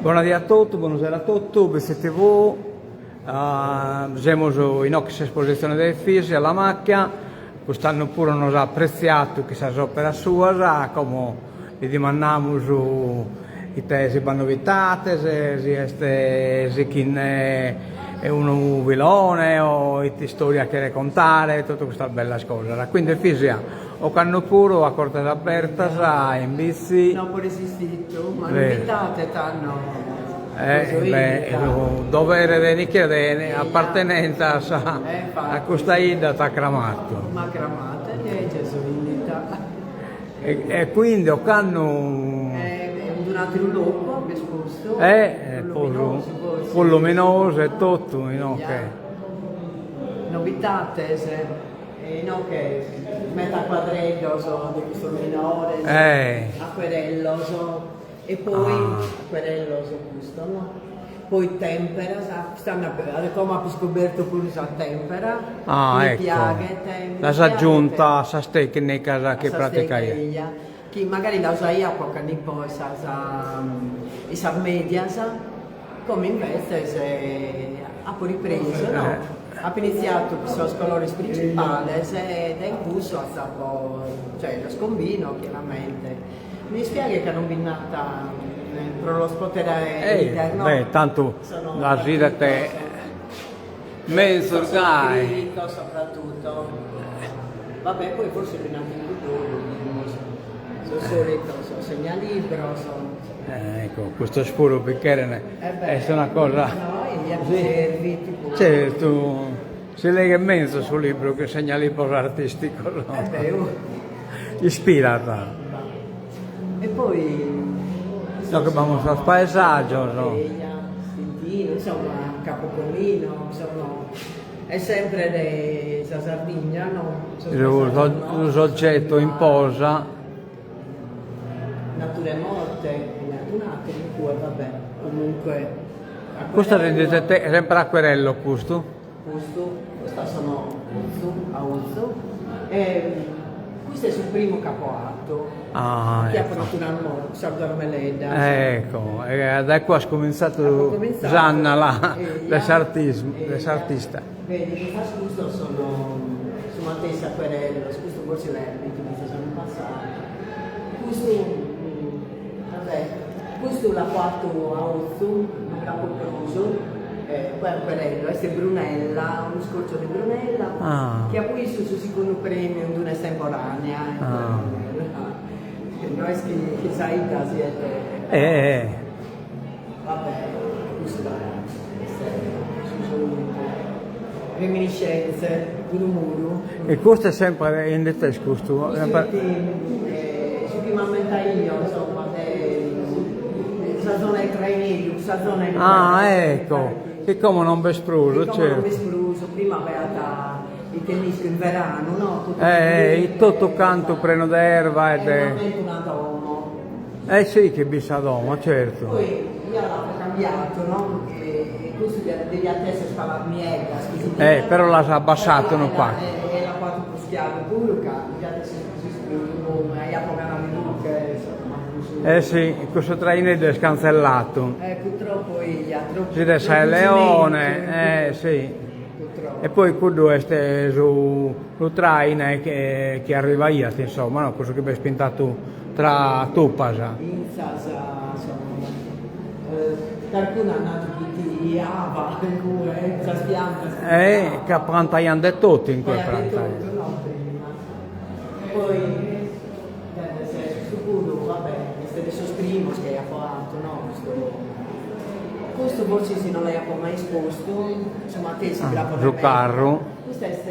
Bona die a totu, bona sera a totu, Bitzi TV, semus inoghe in s'espositzione de Efisia La Macchia, cust'annu puru nos at pretziatu chin sas operas suas, como li dimandamus ite si b'at novidades, si est sichinde unu filone o ite istoria cheret contare, totu custas bellas cosas. Quindi Efisia, ocannu puru a cortes abertas in Bitzi. No apo resistitu, ma novidade tando. Eh beh, su dovere de nichia de appartenente a sa a custa 'idda t'at cramatu. M'at cramatu e gei so 'ennida. E quindi ocannu. In un'ateru logu apo espostu. Eh, prus luminosu e totu inoghe. Novidades. E inoghe meda cuadreddos de custos minores, acuerellos e poi acuerellos custos no, poi temperas, cust'annu como apo iscobertu puru sa tempera, mi piaghet, mi L'as aggiunta a sas tecnicas chi praticaias. Chi magari la usaia po cando 'ipo in sas in sas medias, como imbetzes apo ripresu no, apo iniziatu cun sos colores principales e dae cussu atzapo, cioè los combino chiaramente. Mi dispiaghet ca non bi nd'at pro los poter 'ider no. Beh tantu las 'idet menzus gai. Soprattutto. Vabbè poi forsi bi nd'at in cuddu bidimus sos solitos segnalibros. Ecco, custos puru bi cheren, est una cosa. No, eia, servit puru. Certu, si leghet menzus su libru che segnalibros artisticos. Eh beh, Ispirat. E poi. Inoghe b'amus sos paesàgios. Eia, Stintino, insomma, Capo Comino, sono, est sempre de sa Sardigna, no? Su soggetu in posa. Natura e morte, bi nd'at un'ateru in cue, va bè, comunque. Custa est sempre acquerello custu? Custu, custas sono ozu a ozu e custu est su primu ch'apo 'atu, ah, chi apo natura morta, sas duas meleddas. Ecco, e dae cue as comintzadu s'andala de s'artismu, de s'artista. Vedi, fintzas custos sono su matessi acquerellos, custu forsis l'aiat bintu fintzas s'annu passadu, custu, va bè, custu l'apo 'atu a ozu, non bi l'apo prus E poi acquerello, est Brunella, unu scorcio de Brunella, chi apo 'intu su segundu premiu in d'una estemporanea, no est chi sa 'idda siet Va bè, custa est su solitu, reminiscenze, unu muru. E custu est sempre in ite est custu? Custu est su chi m'ammentaio, insomma, de sa zona 'e Traineddu, cussa zona inue Ah, ecco, chi como non b'est prus, certu. Chi como non b'est prus, prima b'aiat ite nd'isco in veranu, no, totu Eh, totu cantu prenu de erva e de. E m'ammento una domo. Eh si chi b'it sa domo, certu. Poi io l'apo cambiatu, no, e custu deviat esser palas nieddas chi si Eh, però l'as abbassatu unu pagu. E l'apo 'atu prus chiaru puru ca deviat esser prus iscuru, ma aiat bogadu una luche, insomma, prus. Eh si, cussu traineddu est cantzellatu. Eh, purtroppo eia, troppu. Si de sa 'e Leone, eh si. Purtroppo. E poi cuddu est su su traine chi arrivaiat, insomma, no, cussu chi b'est pintatu Tra tupas. Fintzas, insomma, carcunu at nadu chi tiriava in cue, sas piantas. Eh, ca prantaiant de totu in cue prantaiant. De totu, no, prima. Poi, tenes custu puru, va bè, est de sos primos chi apo 'atu, no, custu, custu forsis non l'apo mai espostu, su matessi bi l'apo Su carru. Custa est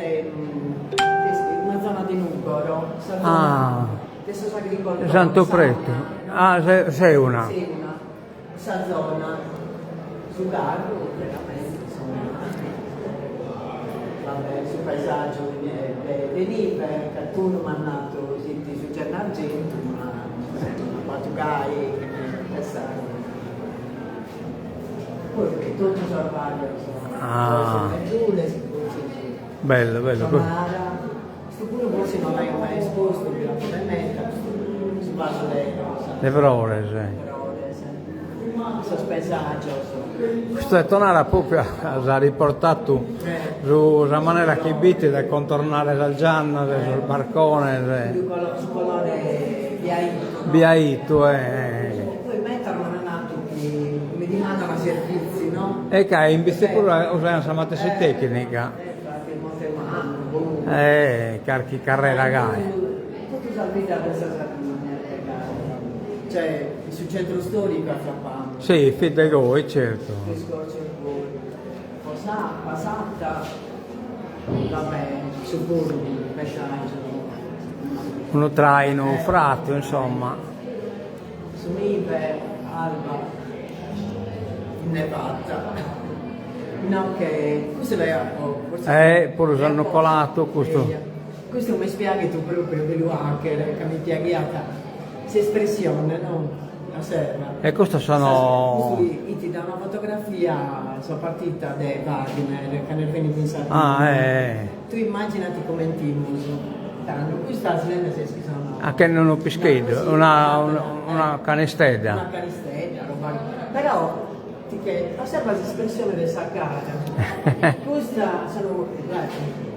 una zona de Nùgoro, sa zona de sos agricoltores. Santu Pretu, ah Seuna. Seuna, sa zona, su carru veramente insomma, va bè, su paesaggiu de de nibe, carcunu m'at nadu fit su Gennargentu, ma insomma fatu gai chene pensare. Poi totu sos varios verdules, Bellu, bellu. Tonara, custu puru forsi non l'aio mai espostu, bi l'apo de meda, custu su vasu de rosa. De frores. Frores. Sos pedes. Paesàgios. Custu de Tonara pròpriu as riportatu su sa manera chi b'it de contornare sas giannas e sos barcones. Su colore biaitu no? Biaitu e. Poi medas m'an natu chi mi dimandan servìtziu no? E ca in Bitzi puru usaian sa matessi tecnica. E carchi carrera gai. Totu sas biddas de sa Sardigna cioè in su centru storicu aciapamus. Si, fit de goi, certu. Pasada, vabbè, su puru paesàgiu. Unu trainu fratu, insomma. Su nibe, alba, innevata. No che, custu l'aia, fortzis. Eh, puru s'annu colatu custu. Custu m'est piaghidu propriu de lu 'achere, ca mi piaghiat s'espressione, no? Osserva. E custos sono. Custu 'it da una fotografia, so partita de Wagner, cando est bennidu in Sardigna. Ah, eh. Tui immaginati comente 'imus tando, custas ses chi sono. 'Achende unu pischeddu, una una canistedda. Una canistedda, roba, però ti che osserva s'espressione de sa cara, custa sono,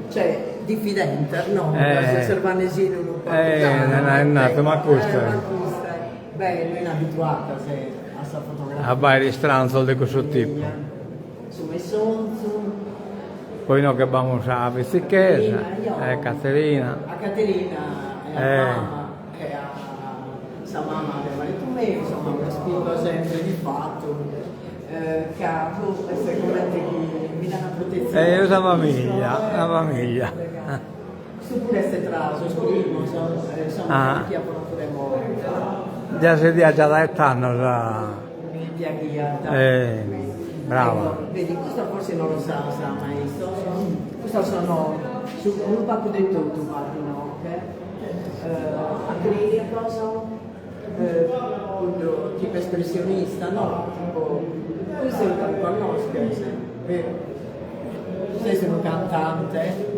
cioè diffidente, no, osservandesi unu pagu Eh, nat, ma custa. Ma custa, beh, no in abituata a sa fotografia. A b'aer istranzos de cussu tipu. Su messonzu. Poi inoghe b'amus sa bitzichesa, e Caterina. A Caterina e a mama e a sa mama de maritu meu, insomma, mi ispingo sempre di fatu, ca boh, est comente chi mi dat una protetzione. E sa famiglia, sa famiglia. Custu puru est tra sos primos, insomma, chi apo fatu de morte. Già si diat già dae tando sa. Mi piaghiat. Brava. Vedi, custa forsi non lo sa, sa maestro. Custas sono su, unu pagu de totu b'at inoghe, acrilicos, cuddu tipu espressionista, no? Tipo, custu lu connosches, beru? Custu est unu cantante,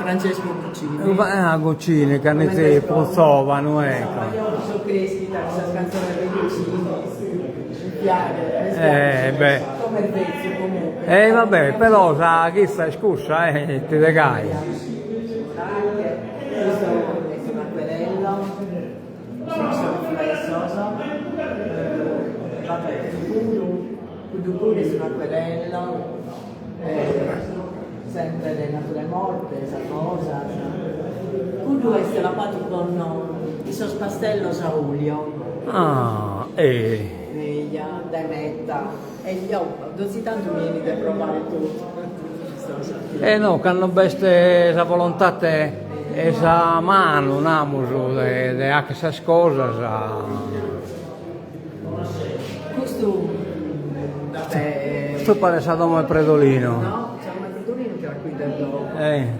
Francesco Guccini. Ah, Guccini, cando fit prus zovanu, ecco. Io so creschida cun sas cantzones de Guccini, mi piaghet, mi piaghet, como est betzu comunque. E va bè, però sa chitza est cussa, eh, ti de gai. Anche, custu est un'acquerello, sos riflessos, vabbè, puru, cuddu puru est un'acquerello, sempre de natura morte, sas rosas, cuddu est l'at fatu cun sos pastellos a olio. Ah, eh. Eia, dae meta. E eo donzi tantu mi 'enit de provare totu. E no, cando b'est sa volontate 'e sa manu, namus, de de 'acher sas cosas. Custu, vabbè. Custu paret sa domo 'e Predolino. No, sa domo 'e Predolino fiat qui de domo.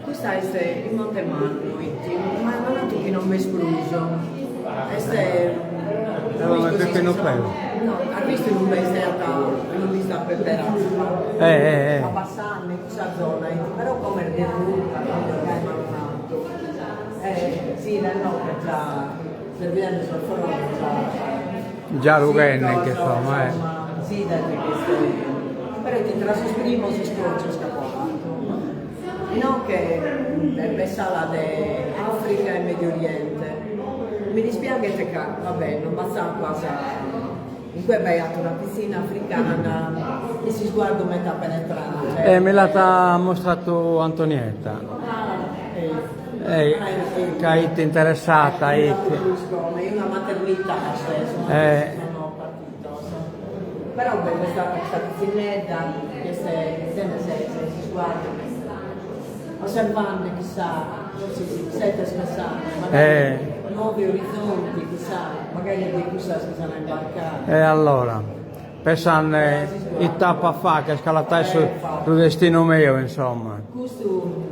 Custa est in Monte Mannu, 'it, ma m'an natu chi non b'est prus. Est Sa domo 'e Peppinu Peu. No, as bistu inube istaiat, inube istat Peppe Raspa? Eh. A passande in cussa zona 'it, però como est derruta, gai m'an natu. Si, no, ca già ses bidende sos frores già. Già rughende insomma, eh. Si 'idet chi est, però est tra sos primos iscorcios chi apo fatu. Inoghe b'est s'ala de Africa e Medio Oriente. Mi dispiaghet ca, va bè, non b'at s'acqua sa in cue b'aiat una pitzinna africana chi s'isguardu meta penetrante. E mi l'at mostratu Antonietta. Ah, eh. Ca 'it interessata 'it. Una maternità, Eh. Però beh, questa, questa pitzinnedda chi est sende s'isguardu osservande chissà, forsis isetas passande, magari nuovi orizzonti, chissà, magari de cussas chi s'an a imbarcare. E allora, pensande ite apo a fagher, cale at a esser su destinu meu, insomma. Custu,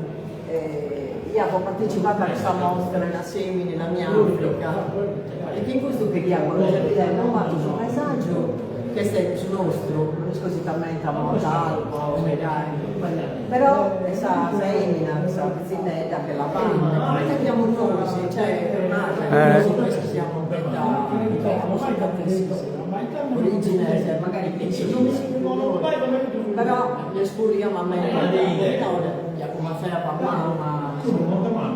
eo apo partecipadu a custa mostra in Assemini, la mia Africa, e chin custu cheria connoscher bene, apo fatu su paesaggiu chi est su nostru, no isco si t'ammentas Montalbo, però est sa sa emina, sa pitzinnedda che la fanno, comente faghiamus nois, cioè, nois chi siamo meda, Origines magari però est puru io m'ammento minore chi acumpanzaiat a mama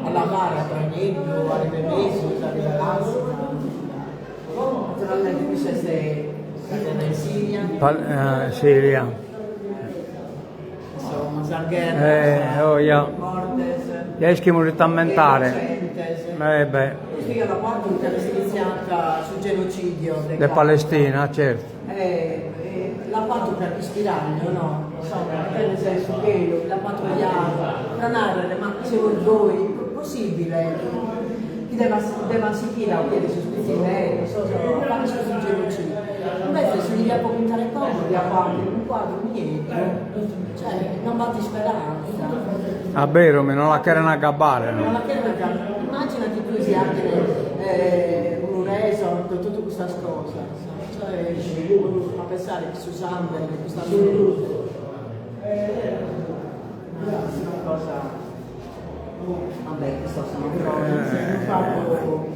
a lavare a Praneddu, a Ribemesu, a Ribelassina, naturalmente cussa est sa gherra in Siria. Siria. Insomma sas gherras, mortes. Ja ischimus ite ammentare. Eh beh. Custu eo l'apo fatu cando est iniziata su genocidio de De Palestina, certu. E l'apo fatu carchi ispiragliu, no, insomma, tenes su chelu, l'apo fatu chiaru, pro narrer, ma semus goi, possibile chi devan sighire a ochire sos pitzinneddos, sos a fagher custu genocidiu. Invece su chi diapo pintare como diapo fagher unu cuadru nieddu, cioè non b'at isperanza. A beru, mi non la cheren agabbare no. Non la cheren agabbare. Immagina chi tue si 'aghen unu resort, totu custas cosas, cioè a pensare chi su sambene, custa est una cosa Vabbè, custos sono unu pagu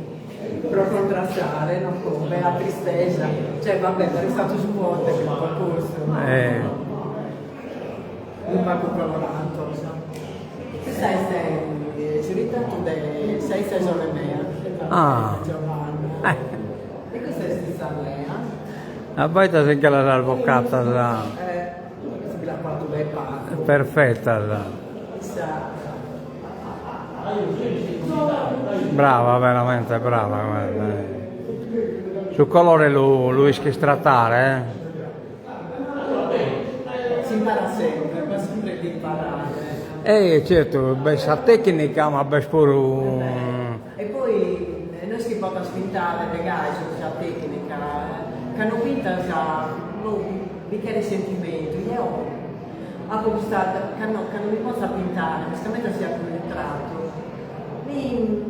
pro contrastare, no come a tristesa, cioè vabbè, est istadu su forte chi l'apo postu, no? Unu pagu colorados. Custa est su ritrattu de sa 'etza sorre mea, Giovanna, e custa est sa mea. Abbaida si nche las as bocatas. Custu bi l'apo fatu dae pagu. Perfetas. Brava, veramente brava, guarda. Su colore lu lu ischis tratare, eh. Si imparat sempre, b'at sempre de imparare. Eh certu, b'est sa tecnica ma b'est puru. E poi no est chi potas pintare de gai solu sa tecnica, cando pintas bi cheret sentimentu, jeo Apo custa, cando cando mi ponzo a pintare, mescamente si apo unu ritratu, mi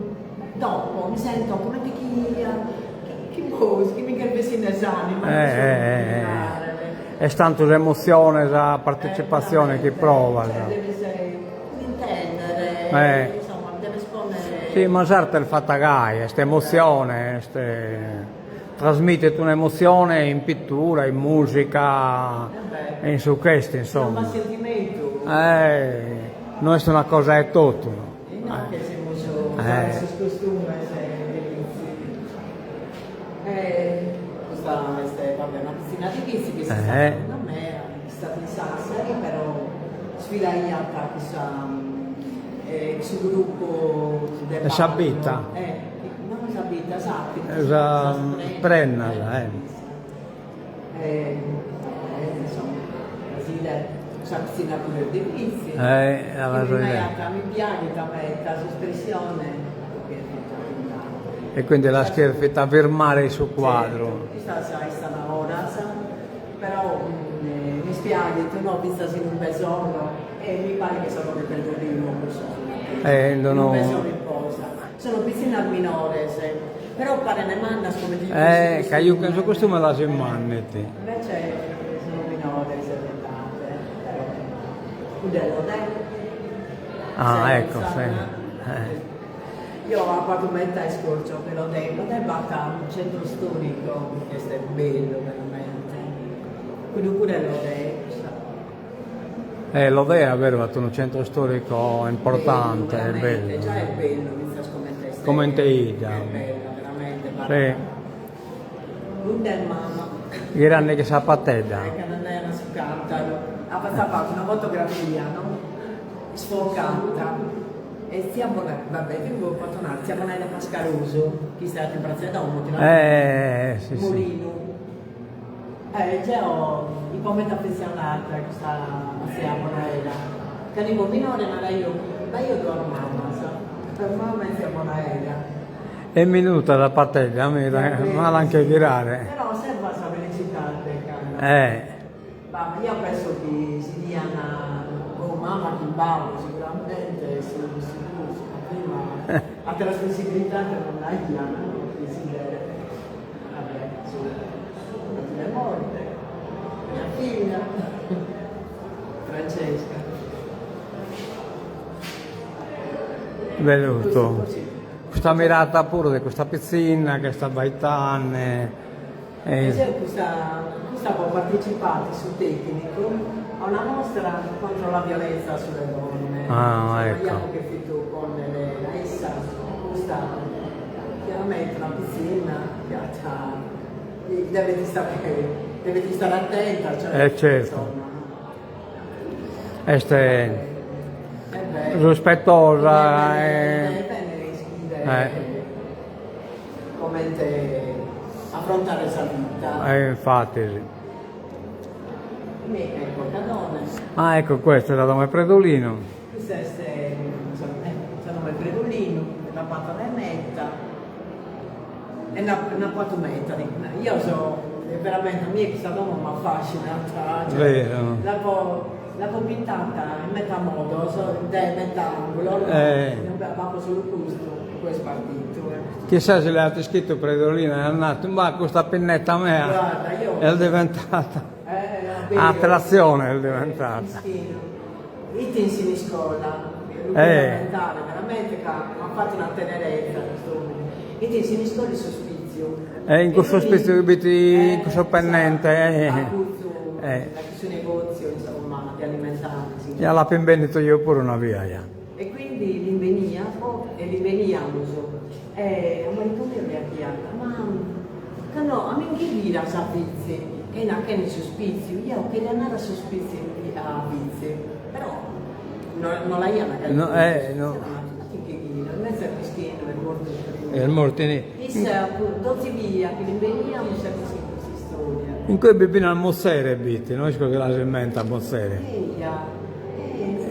dopo mi sento comente chi chi boh, chi mi nch'est bessinde s'anima, no isco comente narrer. Est tantu s'emotzione, sa participatzione chi provas. Cioè deves intendere, insomma, deves ponnere. Si, ma s'arte est fata gai, est emotzione, est Trasmitet un'emotzione in pittura, in musica, e in su ch'est, insomma. Non b'at sentimentu. No est una cosa 'e totu. Inoghe semus sos costumes Custa est vabbè una pitzinna de Bitzi chi est istada cun mea, est istada in Sassari, però sfilaiat cun sa su gruppu de De sa bita. No sa bita, s'àteru. Sas prennas, eh. E insomma, Basile, sa pitzinna puru est de Bitzi. Eh, la Mi naiat, mi piaghet meda s'espressione E quindi l'as cherfita firmare in su cuadru. Certu, istas istan oras, però mi spiaghet, no, fintzas in ube sono, e mi paret che sono de Pellegrino cussos, in ube sono in posa. Sono pitzinnas minores, però parene mannas comente chi Eh, ca juchen su costume las immannit. Invece sono minores de edade, però cudda est Lodè. Ah, ecco, sì. Io apo fatu meda iscorcios de Lodè, Lodè b'at unu centro storico chi est bellu veramente, cuddu puru est Lodè cussa. Eh, Lodè a beru at unu centro storico importante, bellu, veramente, già est bellu fintzas comente est. Comente 'idda. Est bella, veramente, Sì. Cudda est mama. Ghirande chin sa patedda. Eh, cando andaian a su cantaru. Apo atzapadu una fotografia, no, sfocata E tzia Bona, vabbè, ti ddu potzo nai, tzia Bonaida Pascarosu, chi istaiat in pratza 'e domo, ti l'ammentas? Sì, sì. Mulinu. E geo ipo meda affezionata a custa tzia Bonaida. Cando ipo minore naraio chi b'aiat duas mamas, mama e tzia Bonaida. Est minuta sa patedda, mira, mala a nche ghirare. Però osserva sa felicidade cando. Ma io penso chi si dian o mama chin babbu sicuramente su su prus, ma prima ateras possibilidades non nd'aian no chi si vabbè su de morte mia figlia Francesca. Bellu custu, custa mirada puru de custa pitzinna chi est abbaitande. E jeo custa custa apo partecipadu in su tecnicu a una mostra contro la violenza sulle donne. Ah, ecco. Insomma, apo cherfidu ponnere a issa custa chiaramente una pitzinna chi at devet istare devet istare attenta, cioè, Eh certo. insomma. Est rispettosa e. Bene ischire comente afrontare sa vita. E infatis. Mi ecco Cadone. Ah ecco questa est sa domo 'e Predolinu. Custa est sa domo 'e Predolinu, l'apo fata dae meta e nd'apo fatu meta, eo so veramente a mie custa domo m'affascinat, cioè l'apo l'apo pintata in meta modos, dae meta angulos, b'apo solu custu e poi est partitu. Chissà si l'at iscritu Predolinu e at natu, ma custa pinnetta mea est diventata attrazione est diventata. Ite in Siniscola, lu cherzo ammentare veramente ca m'at fatu una tenerezza cust'omine, ite in Siniscola in s'ospitziu. E in cussu ospitziu chi b'it in cussu pennente. A curtzu a cussu negotziu insomma de alimentari. Ja l'apo imbennitu jeo puru una bia ja. E quindi l'imbeniapo e l'imbeniamus e a maridu meu li 'achiat, ma cando a mi nche ghiras a Vitzi, ca in achene in s'ospitziu, jeo cheria andare a s'ospitziu a Vitzi, però no no l'aian No eh no. Ma ti nche ghira, invece mischinu est mortu prima. Est mortu in. Isse donzi bia chi l'imbeniamus sempre cun cuss'istoria. In cue bi finas Mutzere b'it, no isco si l'as in mente a Mutzere. Eia.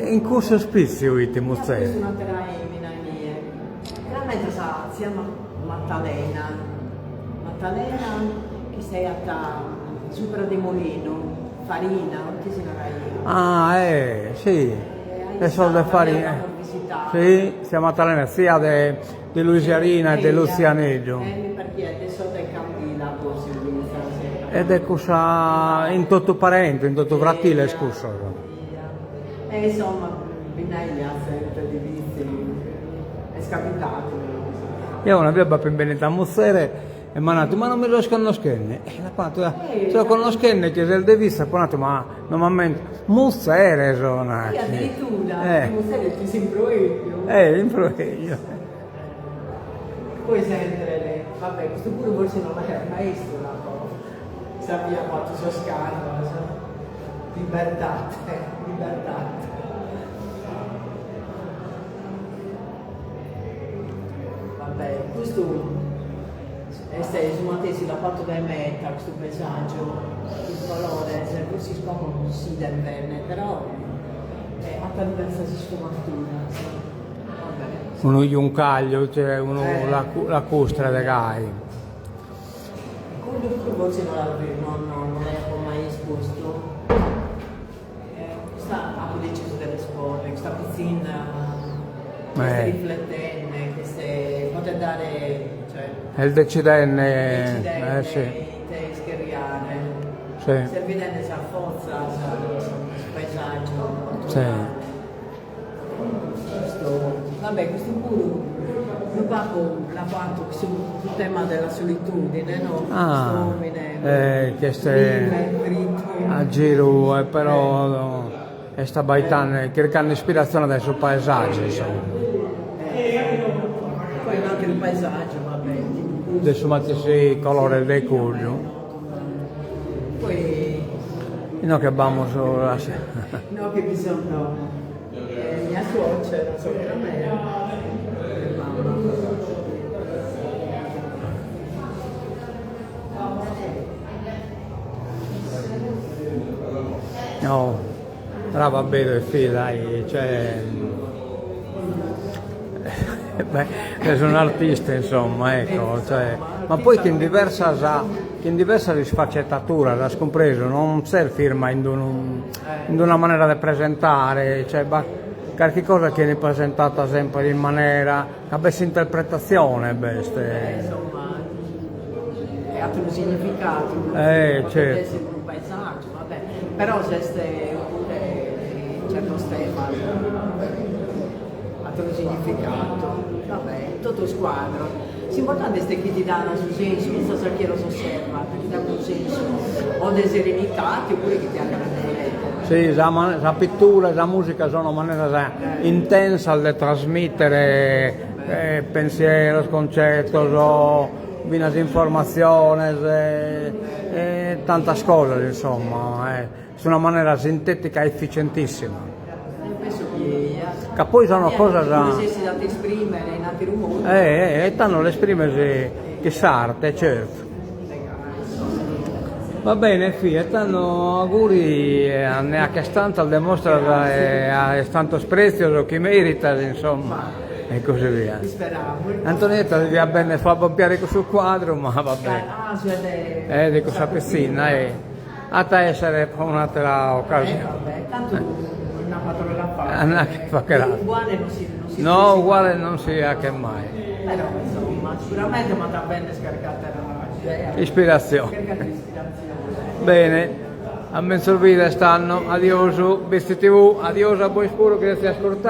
In cussu ospitziu 'it Mutzere. Est un'atera emina inie. Veramente sa tzia Matalena, Matalena chi istaiat supra de Molinu, Farina, comente si naraiat? Ah eh, si, de sos de Farina. Si, tzia Matalena, tzia de de Luisi Arina e de Lutzianeddu. E mi parchiat de sos de Candila forsis fintzas. E de cussa, in totu parentes, in totu fratiles cussos. E insomma bi nd'aiat zente de Vitzi, est capitadu. Eo una bia b'apo imbennitu a muzere e m'at natu, ma non mi ses connoschende? E l'apo natu, so connoschende chi ses de Vitzi, apo natu, ma non m'ammento, muzere so, nachi. E addirittura, muzere ti s'imbrogliu. Eh, imbrogliu. Poi sempre, vabbè, custu puru forsi non l'aiat mai 'istu, l'apo s'abiat fatu sos cannos. Libertate, libertate. Vabbè, custu est su matessi, l'apo fatu dae meta, custu paesàgiu, is colores, forsis como non s'iden bene, però at diversas isfumaturas, vabbè. Unu giuncagliu, cioè unu lacustre de gai. Cuddu puru forsis no no l'apo mai espostu. Custa apo decisu de l'esporre, custa pitzinna chi est rifletende, chi est podet dare, cioè. Est decidende. Decidende ite ischerriare. Est bidende sas fozas, su paesàgiu naturale. Custu, vabbè, custu puru unu pagu l'apo 'atu su tema della solitudine, no? Ah, Cust'omine chi est vive fritu. A giru e però est abbaitende, chirchende ispiratzione dae su paesàgiu, insomma. Poi un'ateru paesàgiu, vabbè, tipu custu. De su matessi colore de cuddu. Poi. Inoghe b'amus. Inoghe bi sono mia suocera, suocera mea e mama. No, brava a beru Efì, dai, cioè beh, ses un'artista insomma, ecco, cioè, ma poi chin diversas chin diversas isfacetaturas, as cumpresu, non ses firma in unu in una manera de presentare, cioè b'at carchi cosa chi 'enit presentata semper in manera, ca b'est s'interpretatzione b'est. Insomma, at unu significadu, Eh, podet certu. essere unu paesàgiu, va bè, però s'est pure certos temas. At unu significadu, va bè, totu is cuadros, s'importante est chi ti dan su sensu, fintzas a chie los osservat, chi dat unu sensu o de serenidade oppure chi ti agat rifletere. Si, sa sa pittura e sa musica sono maneras intensas de trasmitere pensieros, concetos, finas informatziones e tantas cosas insomma, est una manera sintetica efficientissima. Eo penso chi eia. Ca poi sono cosas. Resessit a t'esprimere in ateru modu. E tando l'esprimes chin s'arte, certu. Va bene Efì, e tando auguri a nde 'aches tantas de mostras e tantos pretzios chi meritas insomma e così via. Isperamus. Antonietta deviat benner pro abbopiare cussu cuadru ma va bene. Ah su de. De cussa pitzinna e. At a essere pro un'atera ocasione. Eh vabbè, tantu nd'apo a torrare a faghere. Nd'at a faghere ateru. Uguale non si non si No, uguale non si 'achet mai. Però insomma, sicuramente m'at a bennere carchi atera idea. Ispiratzione. Carchi atera ispiratzione. Bene, a menzus bidere tando, adiosu, Bitzi TV, adiosu a bois puru chi sezis ascurtende.